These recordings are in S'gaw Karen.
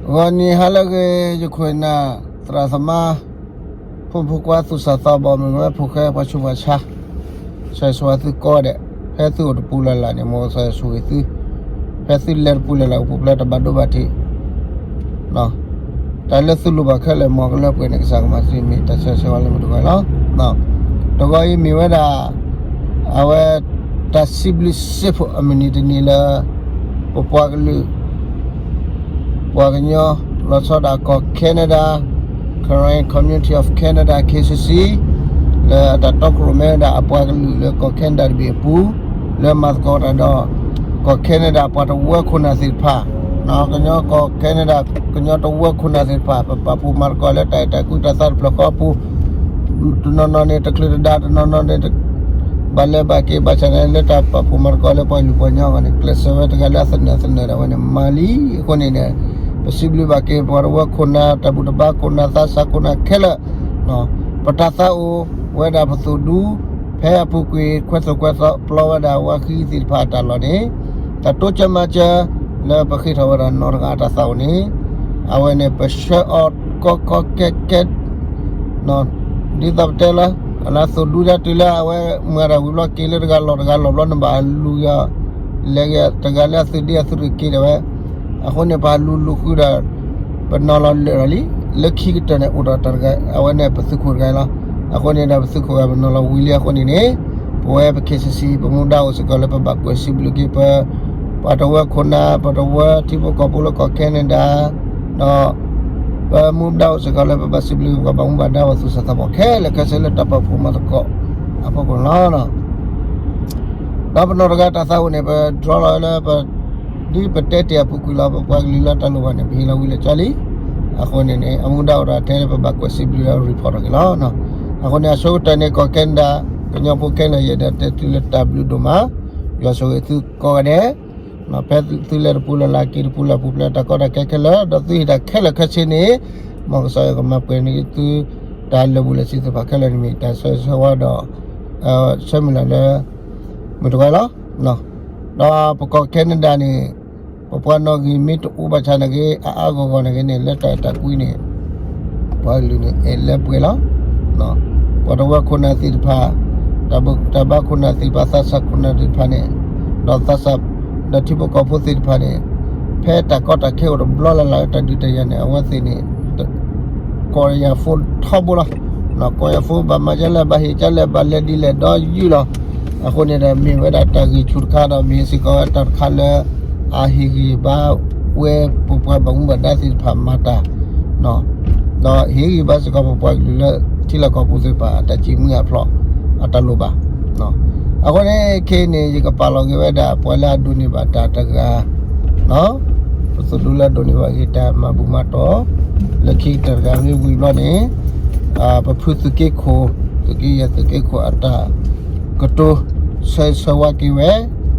ဂီၤနံၤဟါလၢအဂ့ၤ ယခိၣ်နၢ် သရၣ်သမါ ဖိမုၣ်ဖိခွါ သူၣ်စၢ်သးဘီၣ် မ့ၢ်ဝဲဖိဃဲ ပှၤဆူးပှၤဆါ ဆၢဂ့ၤဆၢဝါသုကိးဂၤဒဲး ဖဲသုအိၣ်တပူၤလၢ်လၢ်န့ၣ် မ်ကစၢ်ယွၤဆိၣ်ဂ့ၤသု ဖဲသုလဲၤတပူၤလၢ်လၢ် ကပူၤဖျဲးတၢ်ဘၣ်ဒိဘၣ်ထံး တၢ်လၢသုလိၣ်ဘၣ်ခဲလၢာ် မ်ကလၢပှဲၤန့ၣ် ကစၢ်ကမၤစၢၤမ့ၢ်တၢ်ဆၢဂ့ၤဆၢဝါလၢမုၢ်တဂီၤလီၤ. တဂီၤအံၤမ့ၢ်ဝဲဒၣ် အဝဲ တၢ်စံးဘျုးစံးဖှိၣ်အမုၢ်နံၤတနံၤလၢ ပပှၤကလုာ် ပှၤကညီ လီၤဆီဒၣ်ကီၢ် Canada, Karen Community of Canada, K C C လၢအတၢ်တီခိၣ်ရိၣ်မဲဝဲဒၣ်အပှၤကလုာ်လၢကီၢ် Canada တဘ့ၣ်အပူၤ လၢမၤသကိးတၢ်ဒီး ကီၢ် Canada ပှၤတဝၢခိၣ်နၢ်သ့ၣ်တဖၣ် ကညီကီၢ် Canada ကညီတဝၢခိၣ်နၢ်သ့ၣ်တဖၣ် ပပာ်ဖှိၣ်မၤသကိးလၢတၢ်အဲၣ်တၢ်ကွံတၢ်သးတဖျၢၣ်ဃီအပူၤ တနီၤနီၤန့ၣ် တချုးတဒါ တနီၤနီၤန့ၣ် ဘၣ်လဲၤဘၣ်က့ၤ ဘၣ်ဆၣ်န့ၣ် လၢတၢ်ပာ်ဖှိၣ်မၤသကိးလၢပှၤကလုာ်ပှၤကညီအဂီၢ်န့ၣ် ကျဲးစၢးဝဲတဂၤလၢအသနၢၣ်သနၢၣ်ဒၣ်ဝဲန့ၣ် မၤလံ. အဃိန့ၣ်ဒီး ပစံးဘျုးဘၣ်က့ၤ ပှၤတဝၢခိၣ်နၢ် တၢ်ဘူၣ်တဘါခိၣ်နၢ် သးစၢ်ခိၣ်နၢ်ခဲလၢာ် ပတၢ်သးအိၣ်ဝဲဒၣ်ပသိၣ်ဒူ ဖဲအပူၤကွံာ် ခွဲးသိၣ်ခွဲးပျီဝဲဒၣ်ဝါဃံသ့ၣ်တဖၣ်အတၢ်လီၢ်န့ၣ် တၢ်တိစၢၤမၤစၢၤ လၢပဃ့ထီၣ်ဝဲဒၣ်နီၢ်တဂၤအတၢ်သးအိၣ်န့ၣ် အဝဲန့ၣ် ပဆှၢအီၤကီကီကဲကဲ ဒ်သိးပတဲလၢ အလၢသိၣ်ဒူဒၣ်တုၤလၢအဝဲမၤတၢ်ဝံၤဘျီက့ၤလၢတဂၤလီၢ်တဂၤလီၢ်ဘျီန့ၣ်ဘၣ်လူၤယၤ လဲၤဂ့ၤတဂၤလၢအသုးဒ့အသုးရ့ၣ်က့ၤဒၣ်ဝဲ အဃိန့ၣ် ပလူၤလူၤဃုဒီး ပနီၤလီၤလၢာ်ဒီးလံ လၢခံကတၢၢ်န့ၣ် အိၣ်ဒီးတၢ်တဂၤ အဝဲန့ၣ်ပသုးခိၣ်တဂၤလီၤ. အဃိန့ၣ်ဒီးပသုးခိၣ်ဂၤပနီၤလီၤဝံၤလံအဃိန့ၣ်န့ၣ် ပဝဲပ K C C ပမူဒါအိၣ်စ့ၢ်ကီးလၢပဘၣ်ကွဲးစံးဘျုးက့ၤပ ပှၤတဝၢခိၣ်နၢ် ပတဝၢထံဖိကီၢ်ဖိလၢကီၢ် Canada ဒီး ပမူဒါအိၣ်စ့ၢ်ကီးလၢပဘၣ်စံးဘျုးပှၤဘၣ်မူဘၣ်ဒါပှၤသူၣ်စၢ်သးဘီၣ် ခဲလၢာ်ခဲဆ့လၢတၢ်ပာ်ဖှိၣ်မၤသကိးအဖီခိၣ်န့ၣ်လီၤ. ဒီးပနီၢ်တဂၤတၢ်သးအိၣ်န့ၣ် ပဒြီလီၤလၢပ ဒ်ပတဲတ့ၢ်အပူၤကွံာ်လီၤ ပပှၤကလုာ်လၢတၢ်လိၣ်ဘၣ်န့ၣ် ပဟ့ၣ်လီၤဝံၤလၢာ်ကၠီလံ. အဃိန့ၣ်န့ၣ် အမူဒါအိၣ်ဒီးထဲလၢပဘၣ်ကွဲးစံးဘျုးဒီး report ထီၣ်က့ၤလီၤ. အဃိန့ၣ် အဆိကတၢၢ်န့ၣ် ကီၢ် Canada ကညီဖိခဲလၢာ် ယအဲၣ်ဒိးတဲသုလၢတၢ်ဘျုးဒိၣ်မး ယွၤဆိၣ်ဂ့ၤသုကိးဂၤဒဲး ဖဲသုလဲၤတပူၤလၢ်လၢ်က့ၤတပူၤလၢ်ပူၤဖျဲးတၢ်ကီတၢ်ခဲခဲလၢာ် ဒီးသုဟ့ၣ်တၢ်ခဲလၢာ်ခဲဆ့န့ၣ် မ်ကစၢ်ယွၤကမၤပှဲၤန့ၢ်သု တၢ်လၢာ်ဘူၣ်လၢာ်စ့ၤသ့ၣ်တဖၣ်ခဲလၢာ်န့ၣ်မ့ၢ်တၢ်ဆၢဂ့ၤဆၢဝါဒီး ဆၢမုၢ်လၢ်လၢ မုၢ်တဂီၤလီၤ. ဒီးပကီၢ် Canada န့ၣ် ပပှၤနီၣ်ဂံၢ်မ့ၢ်တအိၣ်ဘၣ်ဆၣ်န့ၣ်က့ၤ အအါဂီၢ်ဂီၢ်န့ၣ်က့ၤန့ၣ် လၢတၢ်အဲၣ်တၢ်ကွံန့ၣ် ပှၤကလုာ်န့ၣ် အဲၣ်လၢပှဲၤလီၤ. ပှၤတဝၢခိၣ်နၢ်သ့ၣ်တဖၣ် တၢ်ဘၣ်တၢ်ဘါခိၣ်နၢ်သ့ၣ်တဖၣ် သးစၢ်ခိၣ်နၢ်သ့ၣ်တဖၣ်န့ၣ် ဒီးသးစၢ် ဒီးထံဖိကီၢ်ဖိသ့ၣ်တဖၣ်န့ၣ် ဖဲတၢ်ကီတၢ်ခဲအိၣ်တဘျီလၢ်လၢ် တၢ်ဒုးတၢ်ယၤန့ၣ် အဝဲသ့ၣ်န့ၣ် ကိးယၤဖိထီဘိလီၤ. ကိးယၤဖိ ဘၣ်မၤဒ်လဲၣ် ဘၣ်ဟ့ၣ်ဒ်လဲၣ် ဘၣ်လဲၤဒ်လဲၣ်ဒီးယုၢ်လီၤ. အဃိန့ၣ်ဒီး မ့ၢ်ဝဲဒၣ်တၢ်ဂံၢ်ဆူၣ်တခါဒီး မ့ၢ်စ့ၢ်ကီးဝဲတၢ်တခါလၢ အဟ့ၣ်ဂံၢ်ဘါဝဲပပှၤဘၣ်မူဘၣ်ဒါသ့ၣ်တဖၣ်မၤတၢ် ဒီးဟ့ၣ်ဂံၢ်ဘါစ့ၢ်ကီးပပှၤကလုာ်လၢထံလီၢ်ကီၢ်ပူၤသ့ၣ်တဖၣ် အတၢ်စံးမုၢ်အဖျိး အတၢ်လိၣ်ဘၣ်. အဃိန့ၣ်ခဲအံၤန့ၣ် ယကပာ်လီၤက့ၤဝဲဒၣ်ပှၤလၢအဒိးန့ၢ်ဘၣ်တၢ်တဂၤ ပသိၣ်ဒူလၢအဒိးန့ၢ်ဘၣ်က့ၤတၢ်မၤဘူၣ်မၤတီၢ် လၢခံကတၢၢ်တဂၤမ့ၢ်ဝံၤဘျီန့ၣ် ပဖုသုးက့ခိၣ် သုးက့ယဲၢ်သုးက့ခိၣ်အတၢ်ကတိၤ ဆၢဂ့ၤဆၢဝါက့ၤဝဲ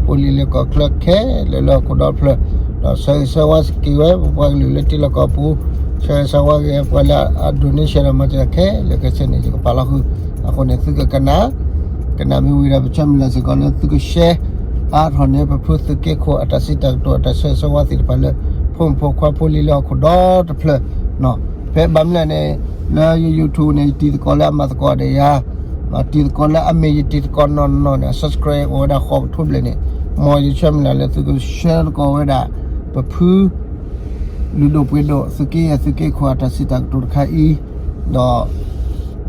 ဖိလံၤလၢကီၢ်ချၢခဲလၢာ်လၢဟီၣ်ခိၣ်ဒီဖျၢၣ် ဒီးဆၢဂ့ၤဆၢဝါက့ၤဝဲ ပပှၤကလုာ်လၢထံလီၢ်ကီၢ်ပူၤ ဆၢဂ့ၤဆၢဝါက့ၤပှၤလၢအ donation ဒီးမၤစၢၤခဲလၢာ်ခဲဆ့န့ၣ် ယကပာ်လီၤဃုာ် အဃိန့ၣ် သုကကနၣ် ကနၣ်မ့ၢ်ဝံၤဒီး ပဆၢမုၢ်လၢ်စ့ၢ်ကီးလၢသုက share အါထီၣ်န့ၢ် ပဖုသုးက့ခိၣ်အတၢ်စံးတၢ်ကတိၤ အတၢ်ဆၢဂ့ၤဆၢဝါသ့ၣ်တဖၣ်လၢ ဖိမုၣ်ဖိခွါဖိလံၤလၢဟီၣ်ခိၣ်ဒီတဖျၢၣ် ဖဲဘၣ်မနုၤလဲၣ်န့ၣ် လၢယ YouTube န့ၣ် ယတံၤသကိးလၢအမၤသကိးဒီးယၤ တံၤသကိးလၢအမ့ၢ်ယတံၤသကိးနီၢ်နီၢ်န့ၣ် subscribe အိၣ်ဝဲဒၣ်ဃိးပထိဘျဲၣ်န့ၣ် မ်ယဆၢမုၢ်လၢ်လၢသုက share သကိးဝဲဒၣ် ပဖု လုၢ်ဒိၣ်ပှ့ၤဒိၣ် သုးက့ယဲၢ်သုးက့ခိၣ်အတၢ်စံးတၢ်ကတိၤတခါအံၤ ဒီး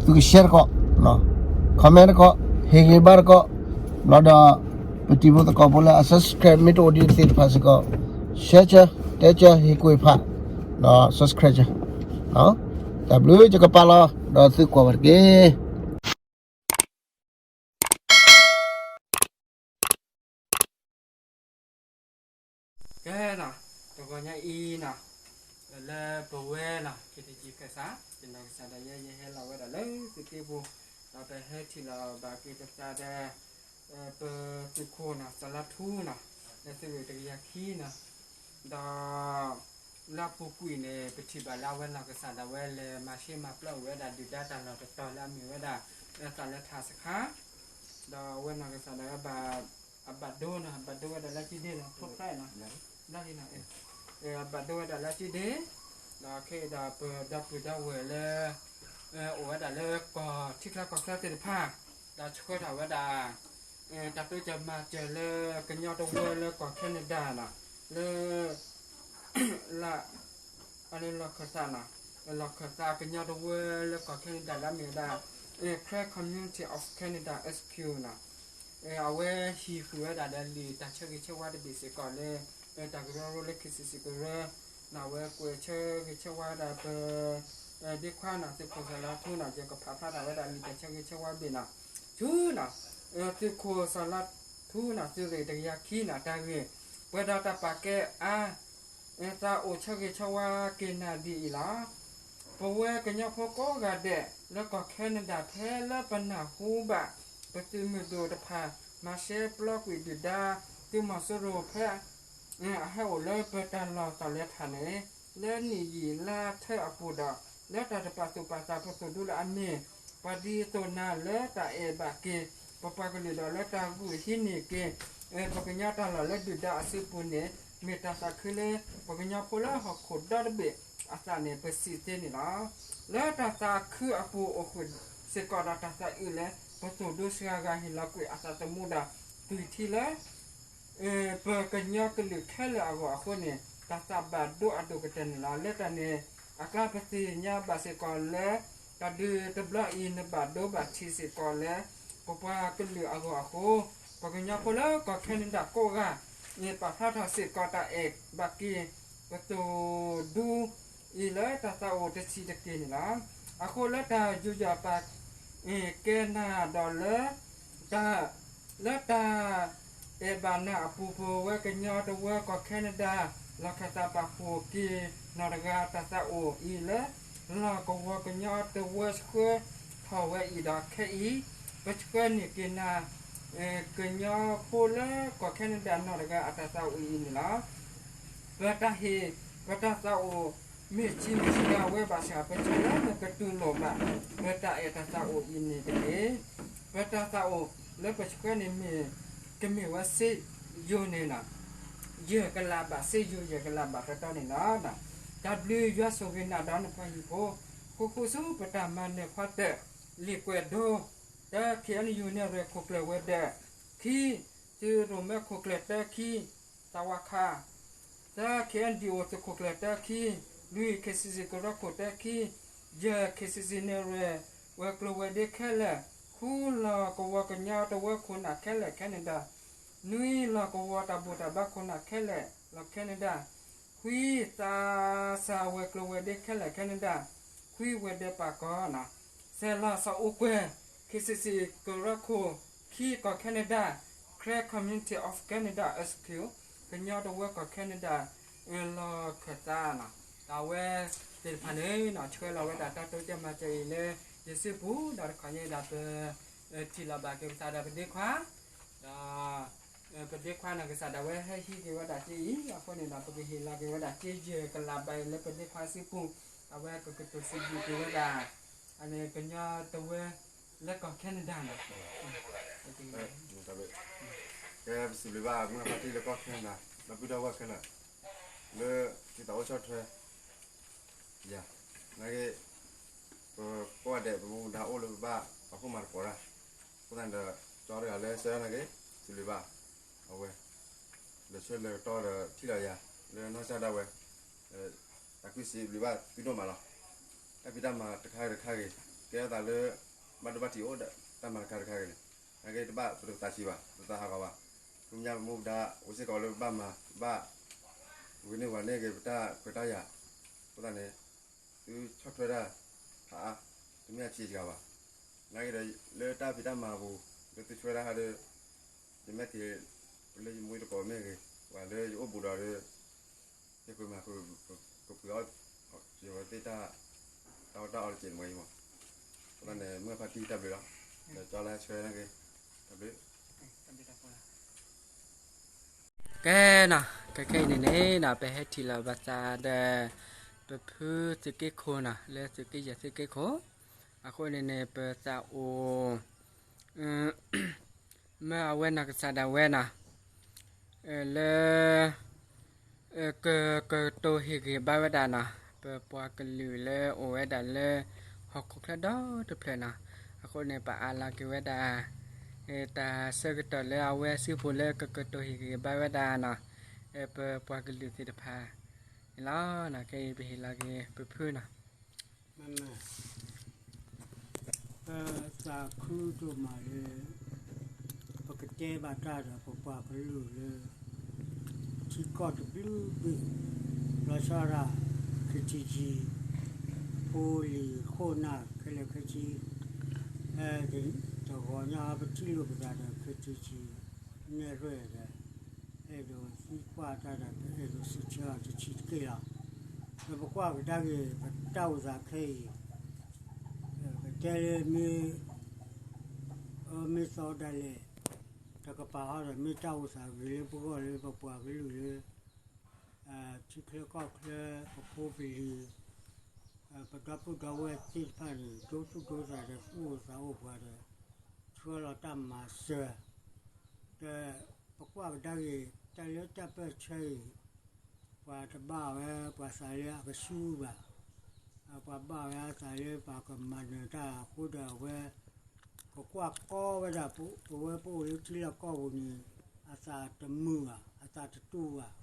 သုက share သကိး comment သကိး ဟ့ၣ်ဂံၢ်ဘါသကိး ဘျီဒီး ပတံၤဖိသကိးဖိလၢအ subscribe မ့ၢ်တအိၣ်ဒံးသ့ၣ်တဖၣ်စ့ၢ်ကီး share စၢၤ တဲစၢၤ ဟ့ၣ်ကွံာ်ဖး ဒီး subscribe စၢၤ တၢ်ဘျုးယကပာ်လီၤ ဒီးသုကွၢ်ဘၣ်တက့ၢ်. ကဲနီၤ တဂီၤညါအံၤနီၤ လၢပဝဲနီၤ ခ့တကံဖဲစး ယနီၢ်ကစၢ်ဒၣ်ယဲ ယဟဲလီၤဝဲဒၣ်လၢသုးက့ပူၤ ဒီးပဟဲထံၣ်လီၤဘၣ်က့ၤပသးဒီး ပသုးခိၣ်နီၤ စီၤလါထူနီၤ လၢသုးရ့ၣ်တကယၤခံနီၤ ဒီး လၢအပူၤကွံာ်န့ၣ် ပထံၣ်ဘၣ်လၢအဝဲနီၢ်ကစၢ်ဒၣ်ဝဲလဲၤမၤရှဲမၤပျီဝဲဒၣ် ဒုၣ်ဒါတၢ်လီၢ်တတီၤလၢအမ့ၢ်ဝဲဒၣ် လၢသးလၢထးစခါ ဒီးအဝဲနီၢ်ကစၢ်ဒၣ်ဝဲဘၣ် အဘၣ်ဒိနီၤ အဘၣ်ဒိဝဲဒၣ်လၢကၠံဒ့နီၤ ထိၣ်ဖျဲးနီၤ လၢ အဘၣ်ဒိဝဲဒၣ်လၢကၠံဒ့ ဒီးခဲအံၤဒီးပဒီပုၢ်ဒီဝဲၢ်လၢ အိၣ်ဝဲဒၣ်လၢကီၢ်ထံချါကီၢ်ချၢသ့ၣ်တဖၣ် ဒီးဆှၢထီၣ်ဝဲဒၣ် တၢ်တိစၢၤမၤစၢၤလၢကညီတဝၢလၢကီၢ် Canada နီၤ, လၢ လၢ လီၢ်ခၢၣ်သးနီၤ, လီၢ်ခၢၣ်သးကညီတဝၢလၢကီၢ် Canada လၢအမ့ၢ်ဝဲဒၣ် Karen Community of Canada H Q နီၤ, အဝဲဟံးဃုာ်ဝဲဒၣ်ဒီးလံာ်တၢ်ဆၢဂ့ၤဆၢဝါတဘ့ၣ်စ့ၢ်ကီးလၢ တၢ်ကရၢကရိလၢ K C C ကရၢ နီၤ, အဝဲကွဲးဆၢဂ့ၤဆၢဝါဒၣ်ပ ဒ့ခွါနီၤ, သုးခိၣ်စီၤလါထူနီၤ, ယကဖးဖျါထီၣ်ဝဲဒၣ်လံာ်တၢ်ဆၢဂ့ၤဆၢဝါတဘ့ၣ်နီၤ, ထူနီၤ, သုးခိၣ်စီၤလါထူနီၤ, သုးရ့ၣ်တကယၤခံနီၤ, တၢ်ဂ့ၢ် ပှဲၤဒီးတၢ်ပာ်ကဲအါ သးအိၣ်ဆၢဂ့ၤဆၢဝါက့ၤနၤဒ်အံၤလီၤ. ပဝဲကညီဖိကိးဂၤဒဲး လၢကီၢ် Canada ဖဲလၢပနၢ်ဟူဘၣ် ပသုးမုၢ်ဒိၣ်တဖၣ် မၤရှဲပျီကွံာ်ဒုၣ်ဒါ သုးမီၤစိရိၤဖဲ အဟဲအိၣ်လၢပတၢ်လီၢ်သီၣ်လဲၤထၣ်န့ၣ် လၢနံၣ်ယံာ်လါထၢအပူၤဒီး လၢတၢ်တပာ်သူၣ်ပာ်သးပသိၣ်ဒူလၢအမ့ၢ် ပှၤဒ်သိးနၤလၢတၢ်အဲၣ်ဘၣ်က့ၤ ပပှၤကလုာ်ဒီးလၢတၢ်ဂုာ်ဟံးန့ၢ်က့ၤ ပကညီတၢ်လီၢ်လၢဒုၣ်ဒါအစုပူၤန့ၣ် မ့ၢ်တၢ်သးခုလၢ ပကညီဖိလၢဟီၣ်ခိၣ်ဒီတဘ့ၣ်အသးန့ၣ် ပစံးသ့န့ၣ်လီၤ. လၢတၢ်သးခုအပူၤအိၣ်ဃုာ်စ့ၢ်ကီးဒီးတၢ်သးအုးလၢ ပသိၣ်ဒူစှၤဂၤဟ့ၣ်လီၤကွံာ်အသးသမူဒီး သွံၣ်ထံလၢ ပကညီကလုာ်ခဲလၢာ်အဂီၢ်အဃိန့ၣ် တၢ်သးဘၣ်ဒိအဒိၣ်ကတၢၢ်န့ၣ်လီၤ. လၢတၢ်န့ၣ်အကျါ ပသ့ၣ်ညါဘၣ်စ့ၢ်ကီးလၢ တၢ်ဒုးတဘျီအံၤ နဘၣ်ဒိဘၣ်ထံးစ့ၢ်ကီးလၢ ပပှၤကလုာ်အဂီၢ်အဃိ ပကညီဖိလၢကီၢ် Canada ကိးဂၤ ပာ်ဖျါထီၣ်စ့ၢ်ကီးတၢ်အဲၣ်ဘၣ်က့ၤ ပသိၣ်ဒူအံၤလၢတၢ်သးအိၣ်တဆံးတက့ၢ်န့ၣ်လီၤ. အဃိလၢတၢ်ယူးယီၣ်ပာ် ကဲနၤဒီးလၢ တၢ် လၢတၢ်အဲၣ်ဘၣ်နၤအပူၤ ပဝဲကညီတဝၢကီၢ် Canada လီၢ်ခၢၣ်သးပာ်ဖှိၣ်က့ၤနီၢ်တဂၤတၢ်သးအိၣ်အံၤလၢ လီၢ်ကဝီၤကညီတဝၢဆှၢထီၣ်ဝဲအံၤဒီးခဲအံၤ ပဆှၢန့ၢ်က့ၤနၤ ကညီဖိလၢကီၢ် Canada နီၢ်တဂၤအတၢ်သးအိၣ်အံၤန့ၣ်လီၤ. ပတၢ်ဟ့ၣ် ပတၢ်သးအိၣ် မ့ၢ်ဆံးမ့ၢ်ဆံးဒၣ်ဝဲဘၣ်ဆၣ် ပဆၢလၢနကတူၢ်လိာ်ဘၣ် ပတၢ်အဲၣ်တၢ်သးအိၣ်အံၤန့ၣ်တက့ၢ်. ပတၢ်သးအိၣ်လၢပဆှၢန့ၣ်မ့ၢ် ကမ့ၢ်ဝဲစ့ယိၤန့ၣ်လီၤ. ယဲၢ်ကလးဘး စ့ယိၤယဲၢ်ကလးဘးတီတီန့ၣ်လီၤ. တၢ်ဘျုးယွၤဆိၣ်ဂ့ၤနၤဒီးနပှၤဟံၣ်ဖိ ဃူဃူဆူပတၢ်မၤနၢၤဖီတၢၣ် လံာ်ကွဲးဒိ တၢ ခ့ၣ်အဲၣ်ယူၣ်န့ၣ် ရဲၣ်ခိၣ်ကျၢၢ်ဝဲၤဒၢး ခံ သုးရိၣ်မဲခိၣ်ကျၢၢ်တၢခံ သးဝါခါ သၢ ခ့ၣ်အဲၣ်ယူၣ်သုးခိၣ်ကျၢၢ်တၢခံ လွံၢ် ခ့ၣ်စံၣ်စံၣ်ကရၢခိၣ်တၢခံ ယဲၢ် ခ့ၣ်စံၣ်စံၣ်န့ၣ် ရဲၣ်ဝဲၤကျိၤဝဲၤဒ့ခဲလၢာ် ဃု လီၢ်ကဝီၤကညီတဝၢခိၣ်နၢ်ခဲလၢာ် Canada နွံ လီၢ်ကဝီၤတၢ်ဘူၣ်တၢ်ဘါခိၣ်နၢ်ခဲလၢာ် လီၢ် Canada ခွံ သးစၢ်ဝဲၤကျိၤဝဲၤဒ့ခဲလၢာ် Canada ခွံ ဝဲၤဒၢးပာ်ကီၤ စဲးလီၤစီၤအူကွဲၤ ခ့ၣ်စံၣ်စံၣ်ကရၢခိၣ် ခံ ကီၢ် Canada Karen Community of Canada H Q ကညီတဝၢကီၢ် Canada လီၢ်ခၢၣ်သးနီၤ ဒီးအဝဲသ့ၣ်တဖၣ်န့ၣ်နီၤ ဆှၢလီၤဝဲဒၣ်တၢ်တိစၢၤမၤစၢၤအံၤလၢ ယစုပူၤဒီးတခီညါအံၤဒီးပ ထံၣ်လိာ်ဘၣ်က့ၤကစၢ်ဒီးပဒ့ခွါ ဒီး ပဒ့ခွါန့ၣ် ကစၢ်ဒၣ်ဝဲဟဲဟံးက့ၤဝဲဒၣ်စ့အံၤ အဃိန့ၣ်ဒီး ပကဟ့ၣ်လီၤက့ၤဝဲဒၣ်စ့ယဲၢ်ကလးဘးအံၤလၢပဒ့ခွါစုပူၤ အဝဲကကတိၤစံးဘျုးက့ၤဝဲဒၣ် အန့ၣ်ကညီတဝၢလၢကီၢ် Canada နီၤ ကဲပစံးဘျုးဘၣ်မုၢ်ဖါတံၢ်လၢကီၢ် Canada ဒီပုၢ်ဒီဝဲၢ်ခဲလၢာ် လၢသုတၢ်အိၣ်ဆီၣ်ထွဲ ယၤ နာ်က့ ပကိးဂၤဒဲး ပမူဒါအိၣ်လၢပဘၣ်ပာ်ဖှိၣ်မၤသကိးတၢ် အဃိသတးဒီး ကၠီတဂၤလၢဆၢနာ်က့ စံးဘျုးဘၣ် အဝဲ လၢဆၢလၢကတီၢ်ဒီးထံၣ်လီၤယၤ လၢနီၢ်ကစၢ်ဒၣ်ဝဲ တၢ်ကူၣ်စံးဘျုးဘၣ်သုဒိၣ်မးလီၤ. တၢ်ဖံးတၢ်မၤတခါဂ့ၤတခါဂ့ၤ ကဲထီၣ်သးလၢ ဘၣ်ဒိဘၣ်ထံးအိၣ်ဒီး တၢ်မၤတခါတခါဂ့ၤန့ၣ် နာ်က့တဘၣ်ပတကသးဆံးဘၣ် ပသးဟးဂီၤဘၣ် ခီပညီပမူဒါအိၣ်စ့ၢ်ကီးလၢပဘၣ်မၤ ဘၣ် ဂ့ၤန့ၢ်ဝၤန့ၢ်က့ၤပတၢ်ခွဲးတၢ်ယာ် အဃိသတးန့ၣ် သုဆီၣ်ထွဲတၢ်ဖးအါ တမ့ၢ်အဆံးစှၤဘၣ်. နာ်က့ဒီး လၢတၢ်ဖံးတၢ်မၤအပူၤ လၢသုဆှၢတၢ်ဟးဒီး ယမဲာ်ထံး လၢယမူယသကိးမ့ၢ်ဂ့ၤ ပှၤလၢယအိၣ်ဘူးဒီး ယဃုမၤဃု ကပှ့ၤအီၣ် ယဝဲသ့ၣ်တၢ် တၢ်အီၣ်တၢ်အီတက့ၢ်န့ၣ်ဝဲအံၤမး အဃိသတးန့ၣ် မုၢ်ဖါတံၢ်တၢ်ဘျုးလီၤ. ဒီးကၠီလၢဆှၢနာ်က့ တၢ်ဘျုး ကဲနီၤ ကဲခဲအံၤန့ၣ်န့ၣ်နီၤ ပဟဲထံၣ်လိာ်ဘၣ်သးဒီး ပဖုသုးက့ခိၣ်နီၤ လၢသုးက့ယဲၢ်သုးက့ခိၣ် အဃိန့ၣ်န့ၣ် ပသးအိၣ် မၢအဝဲနီၢ်ကစၢ်ဒၣ်ဝဲနီၤ လၢ ကကတိၤဟ့ၣ်ဂံၢ်ဘါဝဲဒၣ်နီၤ ပပှၤကလုာ်လၢအိၣ်ဝဲဒၣ်လၢ ဟီၣ်ခိၣ်ချၢဒီတဖျၢၣ်နီၤ, အဃိန့ၣ် ပအးလီၤက့ၤဝဲဒၣ် တၢ်ဆၢကတီၢ်လၢအဝဲစုပူၤလၢကကတိၤဟ့ၣ်ဂံၢ်ဘါဝဲဒၣ်နီၤ, ပပှၤကလုာ်သ့ၣ်တဖၣ်န့ၣ်လီၤ. ခဲအံၤပဟ့ၣ်လီၤက့ၤပဖုနီၤ. ပသးခုဒိၣ်မးလၢ ပကတဲဘၣ်တၢ်ဒီးပပှၤကလုာ်လၢ ထံကီၢ်တဘျုးဘ့ၣ် လီၤဆီဒၣ် KTG ဖိလံၤခိၣ်နၢ်ခဲလၢာ်ခဲဆ့, တဂီၤညါပထံၣ်လိာ်ပသးဒီး KTG နဲၣ်ရွဲၣ်ဒီး အဲၣ်ဒိးသံကွၢ်တၢ်ဒီး ပအဲၣ်ဒိးစံးဆၢအီၤတဆံးတက့ၢ်လီၤ. ဒီးပကွၢ်ကဒါက့ၤ ပတၢ်အိၣ်သးခဲအံၤ ပတဲလၢမ့ၢ် အမ့ၢ်သီဒၣ်လဲာ် တကပၤဟီဒီး မ့ၢ်တၢ်အိၣ်သးဂ့ၤလၢပဂီၢ်လၢပပှၤကလုာ်လၢ ထံချၢကီၢ်ချၢ ပဖိပလံၤ ပဒီပုၢ်ဒီဝဲၢ်သ့ၣ်တဖၣ်န့ၣ် ဒိသူၣ်ဒိသးဒီးသူၣ်အိၣ်သးအိၣ်ပှၤဒီး ဆှၢလီၤတၢ်မၤစၢၤ ဒီးပကွၢ်ကဒါက့ၤ တၢ်လၢတၢ်ပၢၢ်ဆၢအံၤ ပှၤတဘၣ်ဝဲပှၤသးလၢအကဆူဘၣ်, ပှၤဘၣ်ဝဲအသးလၢပှၤကမၤနၢၤတၢ်အဃိဒီးအဝဲ ကကွၢ်ကီဝဲဒၣ် ပဝဲပအိၣ်လၢထံလီၢ်ကီၢ်ပူၤန့ၣ် အသးတမုာ်ဘၣ်, အသးတတူၢ်ဘၣ်.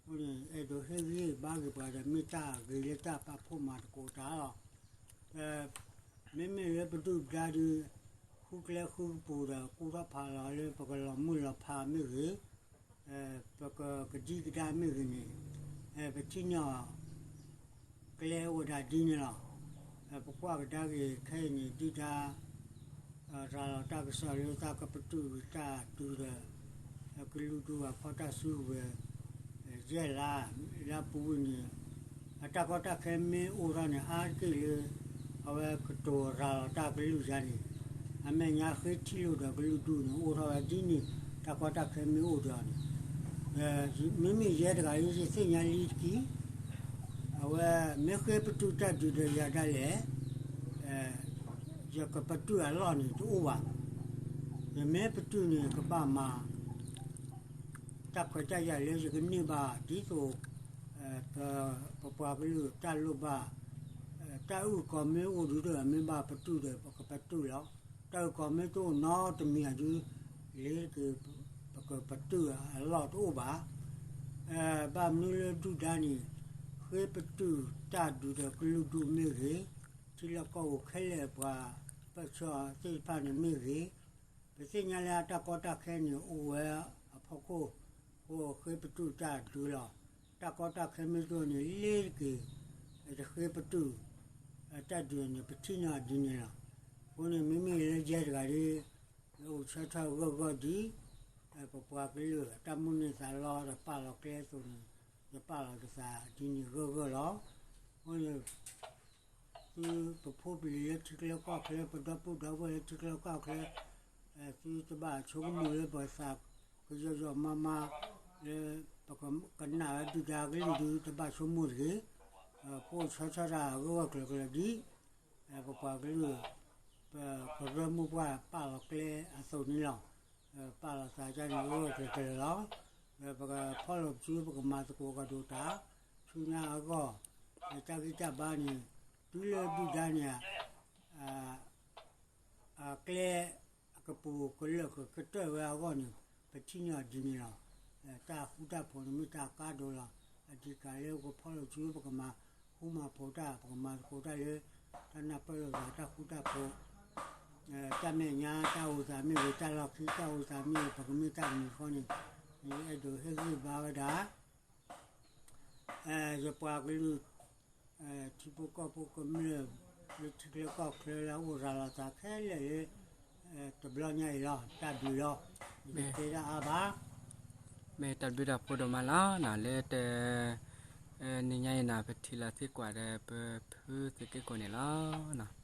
အဃိန့ၣ် အဲၣ်ဒိးဟ့ၣ်ဂံၢ်ဘါက့ၤပှၤဒီး မ့ၢ်တၢ်ဂ့ၤလၢတၢ်ပာ်ဖှိၣ်မၤသကိးတၢ်လီၤ. မ့မ့ၢ်လၢပဒုၣ်ပဒါဒုး ဃုကျဲဃုကပူၤဒီး ကူထီၣ်ဖးလီၤလၢပကလီၤမုၢ်လီၤဖးမ့ၢ်ဂ့ၤ, ပကကဒံကဒါမ့ၢ်ဂ့ၤန့ၣ် ပထံၣ်န့ၢ်အီၤ ကျဲအိၣ်ဝဲဒၣ်ဒ်န့ၣ်လီၤ. ပကွၢ်ကဒါက့ၤခဲအံၤန့ၣ် ဒုၣ်ဒါ ရၤလီၤတၢ်ကစီၣ်လၢတၢ်ကပတုာ်တၢ်ဒုးဒီး ကလုာ်ဒူၣ်အဖီတၢ်စုကဝဲၤ ယဲၢ်လါ လၢအပူၤဝဲန့ၣ် အတၢ်ကီတၢ်ခဲမ့ၢ်အိၣ်ထီၣ်န့ၣ် အါတက့ၢ်လၢ အဝဲကတိၤရၤလီၤတၢ်ကလုၢ်ယါန့ၣ် အမဲာ်ညါဃ့ထံၣ်လိာ်ဒီးကလုာ်ဒူၣ်န့ၣ် အိၣ်ထီၣ်ဝဲဒ်န့ၣ် တၢ်ကီတၢ်ခဲမ့ၢ်အိၣ်ဒီးန့ၣ် မ့မ့ၢ်ယဲတဂၤအံၤ ယသ့ၣ်ညါလံတက့ၢ်, အဝဲမ့ၢ်ဃ့ပတုာ်တၢ်ဒုးဒီးယၤဒၣ်လဲာ် ယကပတုာ်အလီၢ်န့ၣ်တအိၣ်ဘၣ်. ယမ့ၢ်ပတုာ်န့ၣ် ကဘၣ်မၤ တၢ်ခွဲးတၢ်ယာ်လၢယကန့ၢ်ဘၣ် ဒ်သိး ပပှၤကလုာ်တၢ်လိၣ်ဘၣ် တၢ်အုၣ်ကီၤမ့ၢ်အိၣ်ဒုးဒီး မ့ၢ်ဘၣ်ပတုာ်ဒီး ပကပတုာ်လီၤ. တၢ်အုၣ်ကီၤမ့ၢ်တအိၣ်နီတမံၤအဒုး လ့ၤက့ၤ ပကပတုာ်အလီၢ်တအိၣ်ဘၣ်. ဘၣ်မနုၤလၢဒုၣ်ဒါန့ၣ် ဃ့ပတုာ်တၢ်ဒုးဒီးကလုာ်ဒူၣ်မ့ၢ်ဂ့ၤ, ထံလီၢ်ကီၢ်ပူၤခဲလၢာ်ပှၤပၢၢ်ဆၢသ့ၣ်တဖၣ်န့ၣ်မ့ၢ်ဂ့ၤ, ပသ့ၣ်ညါလၢအတၢ်ကီတၢ်ခဲန့ၣ် အိၣ်ဝဲအဖီခိၣ် ဃ့ပတုာ်တၢ်ဒုးလီၤ. တၢ်ကီတၢ်ခဲမ့ၢ်တအိၣ်န့ၣ် လ့ၤက့ၤ တဃ့ပတုာ် တၢ်ဒုးန့ၣ် ပထံၣ်န့ၢ်အီၤဒ်န့ၣ်လီၤ. အဃိန့ၣ် မ့မ့ၢ်လၢယဲတဂၤဒီး အိၣ်ဆၢထၢၣ်ဂၢၢ်ဂၢၢ်ဒ် ပပှၤကလုာ်တၢ်မိၣ်န့ၢ်သးလီဒီးပာ်လီၤကျဲအသိးန့ၣ် ယပာ်လီၤကသးဒ်န့ၣ်ဂၢၢ်ဂၢၢ်လီၤ. အဃိန့ၣ် သုပဖိပလံၤလၢထံချၢကီၢ်ချၢ ပဒီပုၢ်ဒီဝဲၢ်လၢထံချၢကီၢ်ချၢ သုတဘၣ်ဆိကမိၣ်လၢပသးကယီယီမါမါ လၢပကကနၣ်ဝဲဒုၣ်ဒါကလုၢ်ဒုး တဘၣ်ဆိကမိၣ်တဂ့ၤ. ပအိၣ်ဆၢထၢၣ်တၢ်ဂၢၢ်ဂၢၢ်ကျၢၤကျၢၤဒ် ပပှၤကလုာ် ပကရၢမိၢ်ပှၢ်ပာ်လီၤကျဲအသိးန့ၣ်လီၤ. ပာ်လီၤသးဒ်န့ၣ်ဂၢၢ်ဂၢၢ်ကျၢၤကျၢၤလီၤ. ပကဖီၣ်လိာ်စု ပကမၤသကိးကဒီးတၢ် ဆူညါအဂီၢ် တၢ်ဂံၢ်တၢ်ဘါန့ၣ် တုၤလၢဒုၣ်ဒါန့ၣ် အကျဲအကပူၤကလၢာ်ကကတၢၢ်ဝဲအဂီၢ်န့ၣ် ပထံၣ်န့ၢ်အီၤဒ်န့ၣ်လီၤ. တၢ်ဃူတၢ်ဖိးန့ၣ်မ့ၢ်တၢ်ကါဒိၣ်လီၤ. အဒံးကးလၢပကဖီၣ်လိာ်စု ပကမၤဃူမၤဖိးတၢ် ပကမၤသကိးတၢ်လၢ တၢ်နၢ်ပၢၢ်လိာ်သးတၢ်ဃူတၢ်ဖိး တၢ်မဲာ်ညါတၢ်အိၣ်သးမ့ၢ်ဂ့ၤ တၢ်လီၢ်ခံတၢ်အိၣ်သးမ့ၢ်ဂ့ၤ ပကမ့ၢ်တၢ်တမံၤဃီန့ၣ် ယအဲၣ်ဒိးဟ့ၣ်ဂံၢ်ဘါဝဲဒၣ် ယပှၤကလုာ် ထံဖိကီၢ်ဖိကမျၢၢ် လၢထံချၢကီၢ်ချၢလၢအအိၣ်ရၤလီၤသးခဲလၢာ်လၢ တဘျီညါအံၤလီၤ. တၢ်ဘျုးလီၤ. မ့ၢ်တၢ်ဘျုးတၢ်ဖှိၣ်ဒိၣ်မးလီၤနီၤ လၢတ နံၤညါအံၤနီၤ ပထံၣ်လိာ်သံကွၢ်ဒီးပဖုသုးက့ကိးန့ၣ်လီၤ.